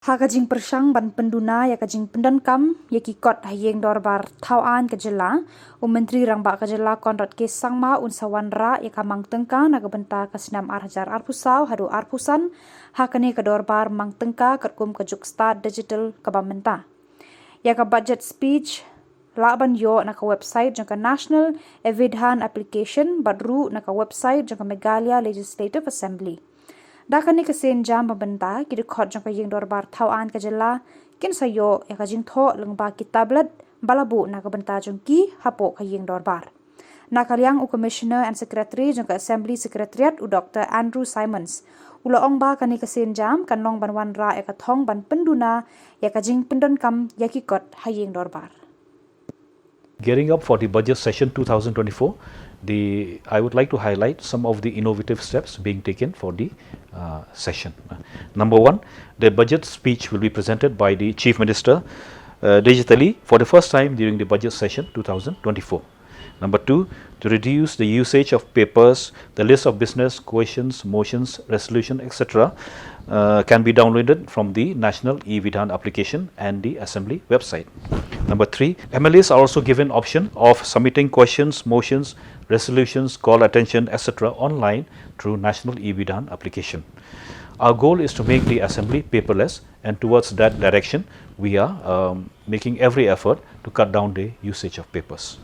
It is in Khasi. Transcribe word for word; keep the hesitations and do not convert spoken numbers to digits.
Ha ka jingpyrshang ban pynduna ïa ka jingpyndonkam ïa ki kot ha ïing dorbar thaw aiñ ka jylla, u Myntri Rangbah ka jylla Conrad K Sangma un sa wanrah ïa ka mang tyngka na ka bynta ka snem ar hajar arphew saw haduh arphew san ha kane ka dorbar mang tyngka katkum ka juk stad digital kaba mynta. Ïa ka budget speech lah ban ïoh na ka website jong ka National e-Vidhan application bad ruh na ka website jong ka Meghalaya Legislative Assembly. Da kane ka sienjam ba mynta, ki dkhot jong ka ïing dorbar thaw aiñ ka jylla kin sa ïoh ïa ka jingthoh lyngba ki tablet ba la buh na ka bynta jong ki hapoh ka ïing dorbar. Na ka liang u Commissioner and Secretary jong ka Assembly Secretariat, u Doctor Andrew Simons, u la ong ba kane ka sienjam kan long ban wanrah ïa ka thong ban pynduna ïa ka jingpyndonkam ïa ki kot ha ïing dorbar. Gearing up for the budget session two thousand twenty-four, the, I would like to highlight some of the innovative steps being taken for the uh, session. Uh, number one, the budget speech will be presented by the Chief Minister uh, digitally for the first time during the budget session two thousand twenty-four. Number two, to reduce the usage of papers, the list of business, questions, motions, resolution, et cetera, uh, can be downloaded from the National e-Vidhan application and the Assembly website. Number three, M L As are also given option of submitting questions, motions, resolutions, call attention, et cetera online through National e-Vidhan application. Our goal is to make the Assembly paperless, and towards that direction, we are um, making every effort to cut down the usage of papers.